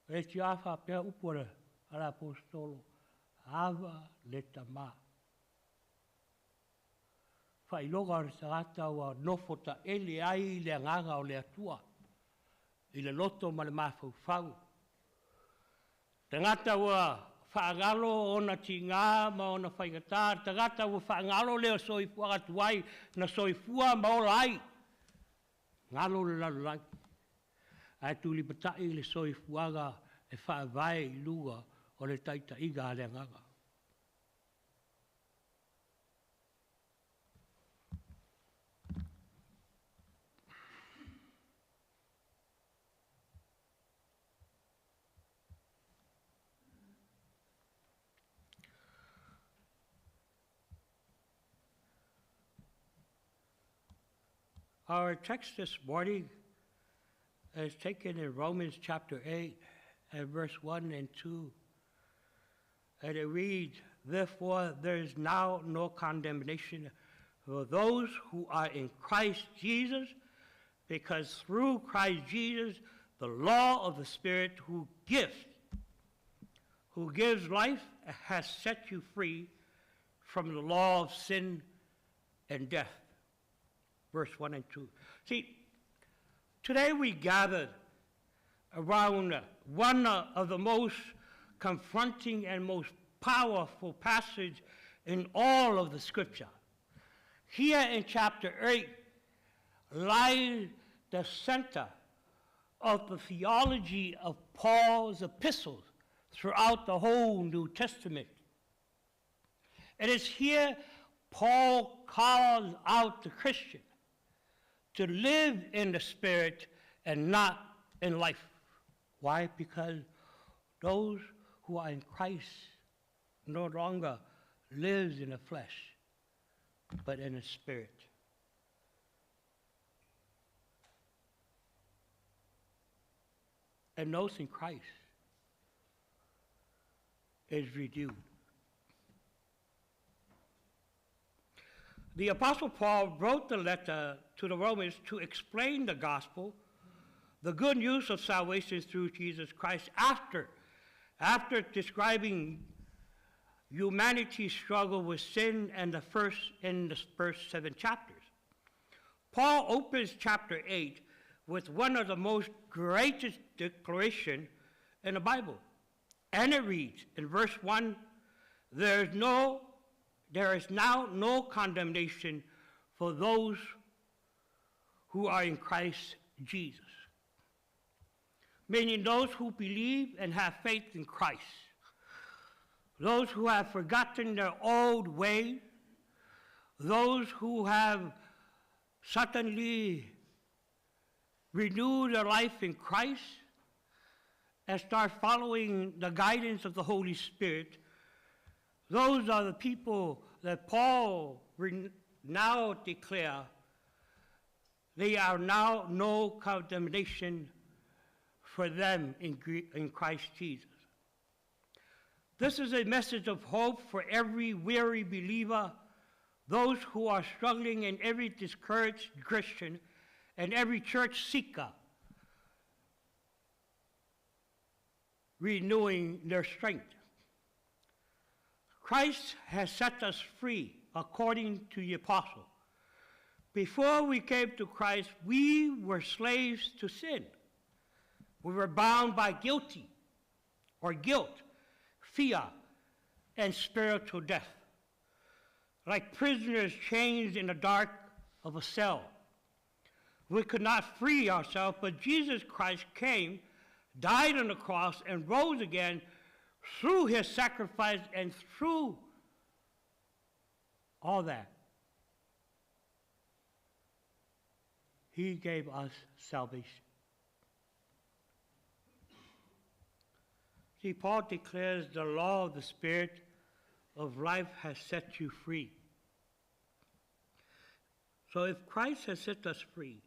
E leitioa a faapea upu a le Aposetolo, Ava le Tamā. Faailoga o le tagata ua nofo taele ai le agaga o le Atua i le loto ma le mafaufau. Tagata ua faagalo ona tiga ma ona faigata, tagata ua faagalo le soifuaga tuai na soifua ma ola ai, galo le lalolagi, ae tulimatai le soifuaga e faavae i luga o le taitaiga a le Agaga. Our text this morning is taken in Romans chapter 8 and verse 1 and 2. And it reads, "Therefore there is now no condemnation for those who are in Christ Jesus, because through Christ Jesus, the law of the Spirit who gives life has set you free from the law of sin and death." Verse 1 and 2. See, today we gathered around one of the most confronting and most powerful passage in all of the Scripture. Here in chapter 8 lies the center of the theology of Paul's epistles throughout the whole New Testament. It is here Paul calls out the Christian to live in the Spirit and not in life. Why? Because those who are in Christ no longer lives in the flesh, but in the Spirit. And those in Christ is renewed. The Apostle Paul wrote the letter to the Romans to explain the gospel, the good news of salvation through Jesus Christ, after describing humanity's struggle with sin and in the first 7 chapters. Paul opens chapter 8 with one of the most greatest declarations in the Bible. And it reads in verse 1, There is now no condemnation for those who are in Christ Jesus. Meaning those who believe and have faith in Christ. Those who have forgotten their old way. Those who have suddenly renewed their life in Christ and start following the guidance of the Holy Spirit. Those are the people that Paul now declare they are now no condemnation for them in Christ Jesus. This is a message of hope for every weary believer, those who are struggling, and every discouraged Christian, and every church seeker, renewing their strength. Christ has set us free, according to the apostle. Before we came to Christ, we were slaves to sin. We were bound by guilt, fear, and spiritual death, like prisoners chained in the dark of a cell. We could not free ourselves, but Jesus Christ came, died on the cross, and rose again through his sacrifice and through all that. He gave us salvation. See, Paul declares the law of the Spirit of life has set you free. So if Christ has set us free,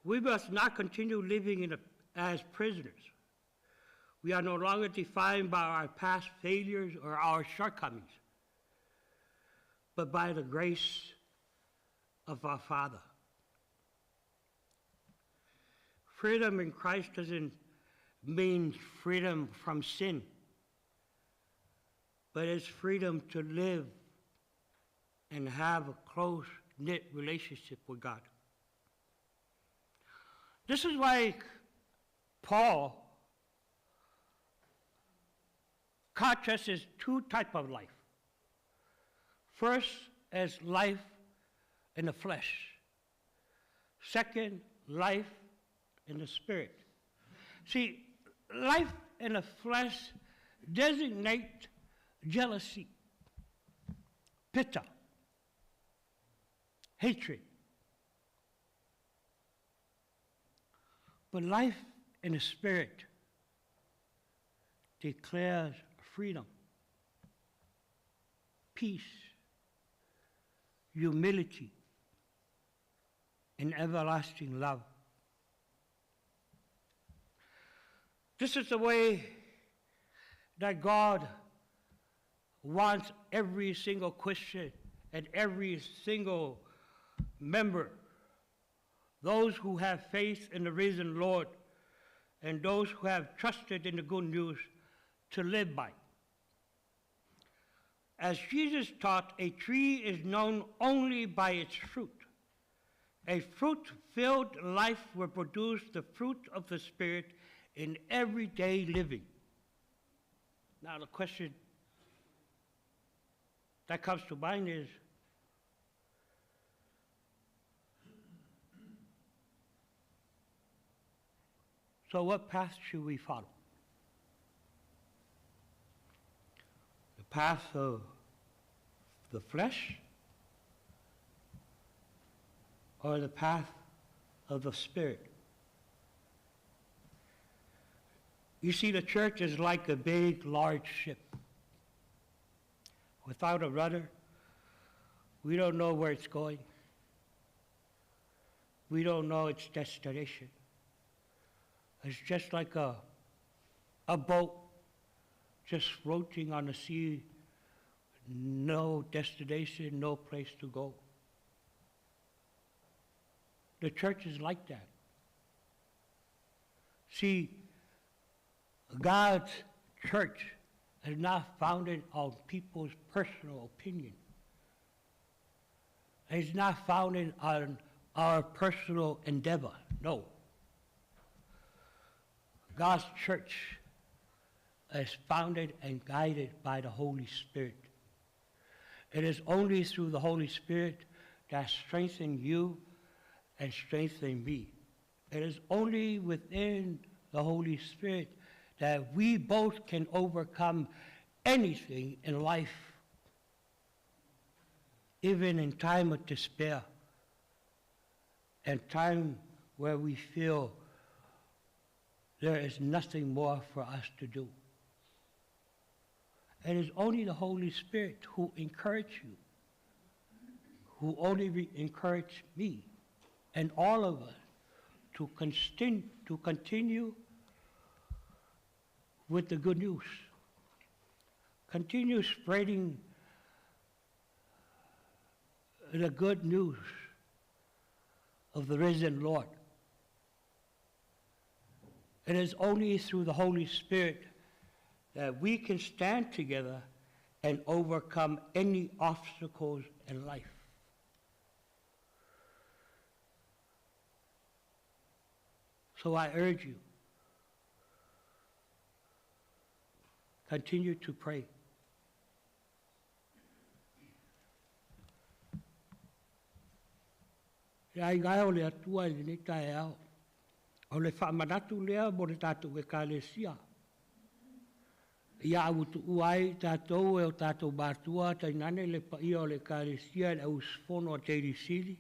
we must not continue living as prisoners. We are no longer defined by our past failures or our shortcomings, but by the grace of our Father. Freedom in Christ doesn't mean freedom from sin, but it's freedom to live and have a close-knit relationship with God. This is why Paul Contrasts two types of life. First, as life in the flesh. Second, life in the spirit. See, life in the flesh designates jealousy, pitta, hatred. But life in the spirit declares freedom, peace, humility, and everlasting love. This is the way that God wants every single Christian and every single member, those who have faith in the risen Lord and those who have trusted in the good news, to live by. As Jesus taught, a tree is known only by its fruit. A fruit-filled life will produce the fruit of the Spirit in everyday living. Now the question that comes to mind is, so what path should we follow? The path of the flesh or the path of the Spirit? You see, the church is like a big, large ship. Without a rudder, we don't know where it's going. We don't know its destination. It's just like a boat just floating on the sea, no destination, no place to go. The church is like that. See, God's church is not founded on people's personal opinion. It's not founded on our personal endeavor, no. God's church is founded and guided by the Holy Spirit. It is only through the Holy Spirit that strengthens you and strengthens me. It is only within the Holy Spirit that we both can overcome anything in life, even in time of despair and time where we feel there is nothing more for us to do. It is only the Holy Spirit who encourages you, who only encourages me and all of us to continue with the good news. Continue spreading the good news of the risen Lord. It is only through the Holy Spirit that we can stand together and overcome any obstacles in life. So I urge you, continue to pray. Ia i gai o le atua i lenei taeao. O le whaamanatu lea mo le tātou ekalesia. Ia avutu'u ai tātou e o tātou mātua tainane le paia o le ekalesia le ausufono a Teilisili,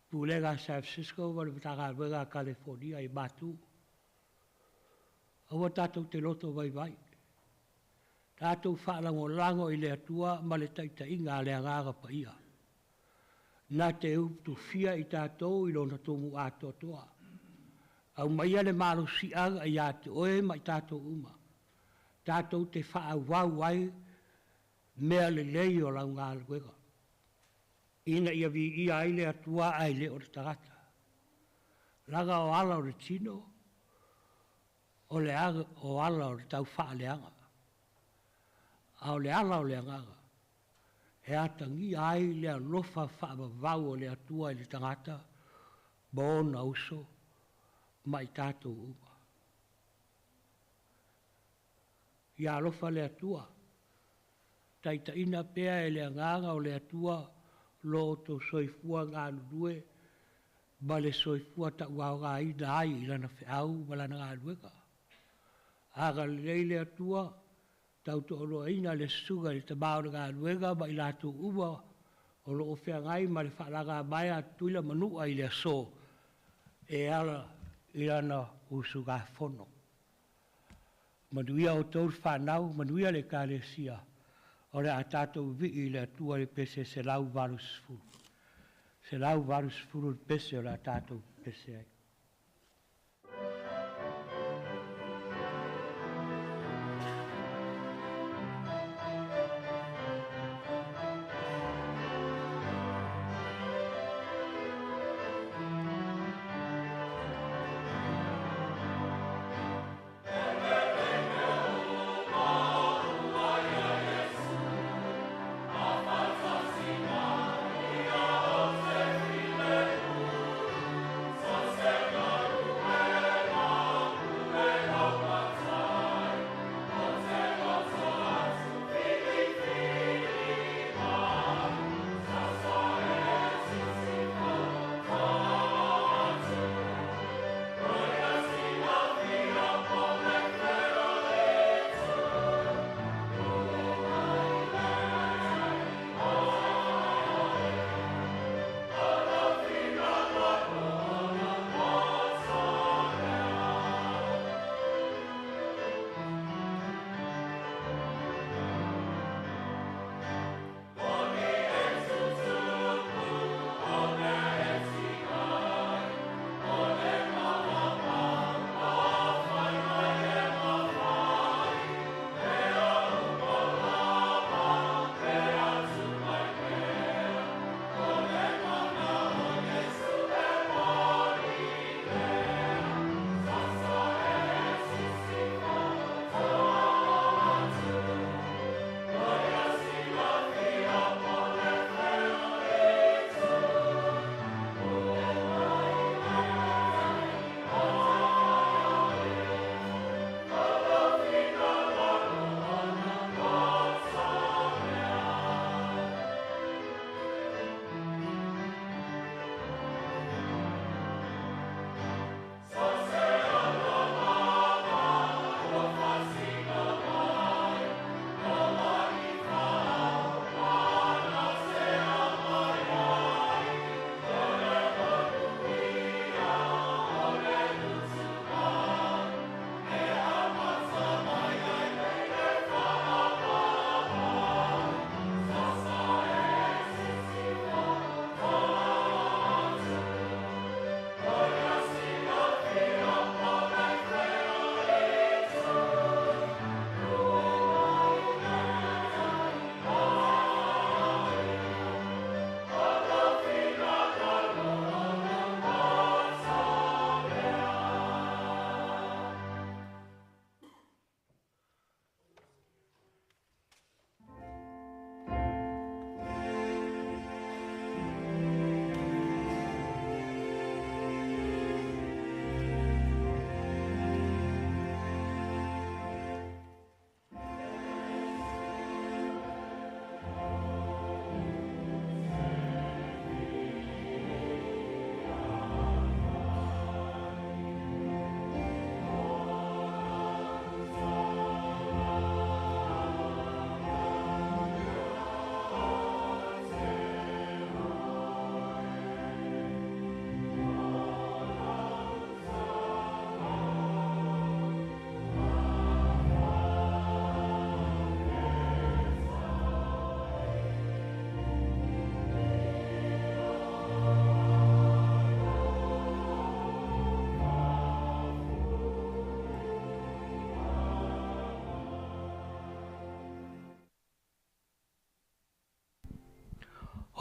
Pulega San Francisco ma le Matagaluega a California i Matu. Aua tātou te loto vaivai. Tātou whaalangolango i le atua ma le taitaiga a le agaga paia. Nā te utufia i tātou i lona tumu atoatoa. Au mai le malosiaga ia te oe ma i tātou uma. Tātou te whaawau ai mea lelei o lau galuega. Ina ia vi ia ai le atua ai le o le tagata. Laga o ala o le tino, o le aga, o ala o le tau whaaleaga. A o le ala o le agaga. E atangia ai le alofa whaavavau o le atua i le tagata, ma ona uso, ma i tātou uma. Ia alofa le Atua. Taitaiina pea e le agaga o le Atua lo outou soifua galulue ma le soifua tauaogaina ai i lana feau ma lana galuega. Agalelei le Atua, tautoaluaina le susuga i le tama o le galuega ma i latou uma o lo o feagai ma le faalagamaea a Tutuila ma Manua i le aso e ala i lana usugafono. Manuia outou le fanau, manuia le Ekalesia, o le a tatou vivii i le Atua i le pese 180. 180 le pese o le a tatou pese ai.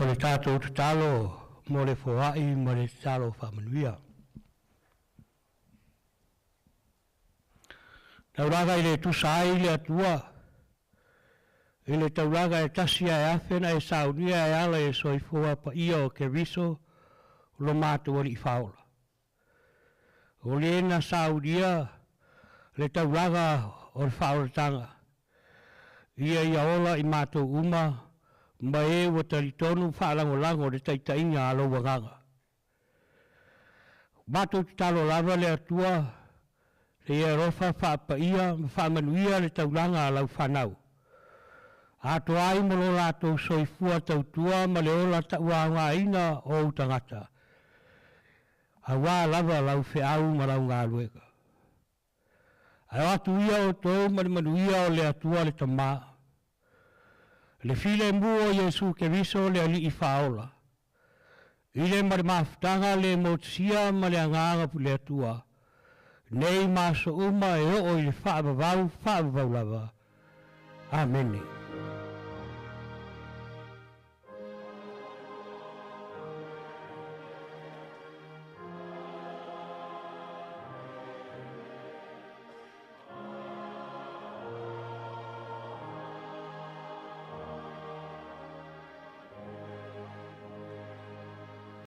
O le tatou tatalo mo le foai ma le tatalo faamanuia. Taulaga i le tusa ai le Atua, i le taulaga e tasi ae afe na e saunia e ala i le soifua paia o Keriso lo matou Alii Faaola. O le na saunia le taulaga o le faaolataga. Ia ia ola i matou uma ma e ua talitonu faalagolago i le taitaiga a lou Agaga. Matou tatalo lava le Atua, se i e alofa faapaia ma faamanuia le taulaga a lau fanau, atoa ai ma lo latou soifua tautua ma le ola tauaogaina o ou tagata, aua lava lau feau ma lau galuega. Ae o atu ia outou ma le manuia o le Atua le Tama, le filemu o Iesu Keriso le Alii Faaola, i le ma le mafutaga le motusia ma le Agaga o le Atua, nei ma aso uma e oo i le faavavau, faavavau lava. Amene.